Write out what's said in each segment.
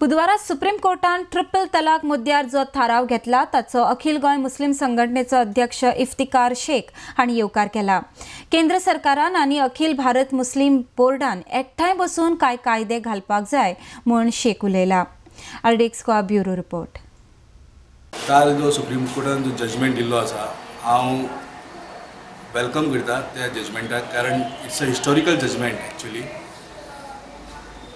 बुधवारा supreme कोर्टान triple तलाक मुद्द्यार जो थाराव घेतला ताचो अखिल गोंय मुस्लिम संघटनेचो अध्यक्ष इफ्तिकार शेख हांणी येवकार केला। केंद्र सरकारान आनी अखिल भारत मुस्लिम बोर्डान एकठांय बसून कांय कायदे घालपाक जाय म्हूण शेख उलयला। RDX Goa bureau report. काल जो सुप्रीम कोर्टान जो जजमेंट दिल्लो आसा हांव welcome करता त्या जजमेंटाक, कारण it's a historical judgement. Actually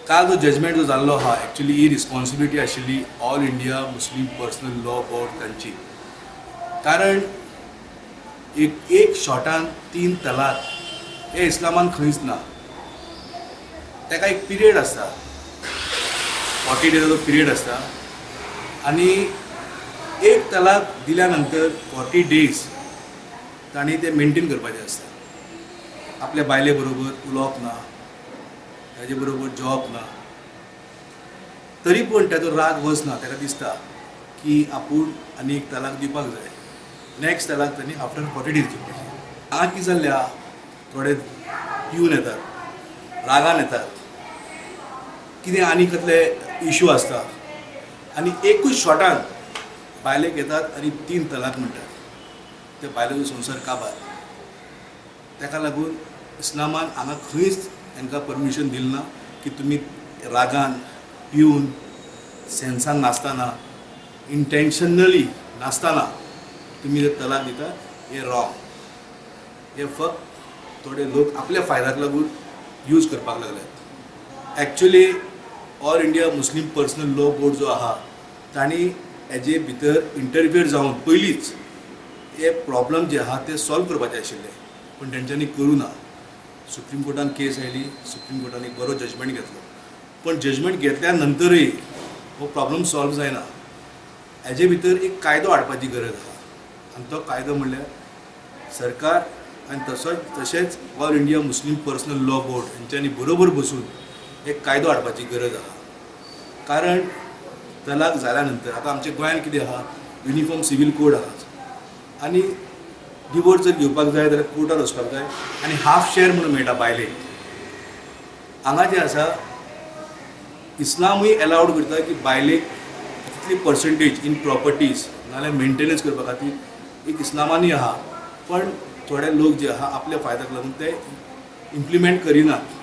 काल जो जजमेंट जो जाल्लो आहा एक्चुअली ही रिस्पॉन्सिबिलिटी आशिल्ली all India Muslim personal law board तांची, कारण एक एक शॉटान 3 तलाक हे इस्लामान खंयच ना। ताका एक पिरियड आसता, 40 डेजाचो पिरियड आसता आनी एक तलाक दिल्या नंतर 40 डेज तांणी ते मेंटेन करपाचें आसता। आपल्या बायले बरोबर उलोवप ना, ताजे बरोबर जेवप ना, तरी पण ताजो राग वचना, ताका दिसता की आपूण आनी एक तलाक दिवपाक जाय। नेक्स्ट तलाक तांणी आफ्टर 40 डेज दिवपाचें। हांगा कितें जाल्लें आहा, थोडे पिवन येतात, रागान येतात, कितें आनी कसले इशू आसता आनी एकूच शॉटान बायलेक येतात आनी 3 तलाक म्हणटात। त्या बायलेचो संवसार काबार। ताका लागून इस्लामान हांगा खंयच तांकां परमिशन दिलें ना की तुमी रागान पिवन सेन्सान नासतना इंटेन्शनली नासतना तुमी जे तलाक दितात हे रॉंग। हे फक्त थोडे लोक आपल्या फायद्याक लागून यूज करपाक लागल्यात। Actually all India Muslim personal law board जो आहा तांणी हेजे भितर इंटरफियर जावन पयलींच हे प्रॉब्लम जे आहा ते सॉल्व करपाचे आशिल्ले, पूण तेंच्यांनी करूं ना। सुप्रीम कोर्टान केस आयली, सुप्रीम कोर्टान एक बरो जजमेंट घेतलो, पण जजमेंट घेतल्या नंतरय हो प्रॉब्लम सॉल्व जायना। हेजे भितर एक कायदो हाडपाची गरज आहा आनी तो कायदो म्हणल्यार सरकार आनी तशेंच all India Muslim personal law board हेंच्यांनी बरोबर बसून एक कायदो हाडपाची गरज आहा। कारण तलाक जाल्या नंतर आतां आमच्या गोंयांत कितें आहा, युनिफॉर्म सिवील कोड आहा आनी डिवोर्स जर घेवपाक जाय जाल्यार कोर्टार वचपाक जाय आनी हाफ शेअर म्हणून मेळटा बायलेक। हांगा जें आसा इस्लामूय एलावड करता की बायलेक कितली पर्संटेज इन प्रॉपर्टीज नाजाल्यार मेंटेनन्स करपा खातीर एक इस्लामानूय आहा, पण थोडे लोक जे आहा आपल्या फायद्याक लागून ते इम्प्लिमेंट करिनात।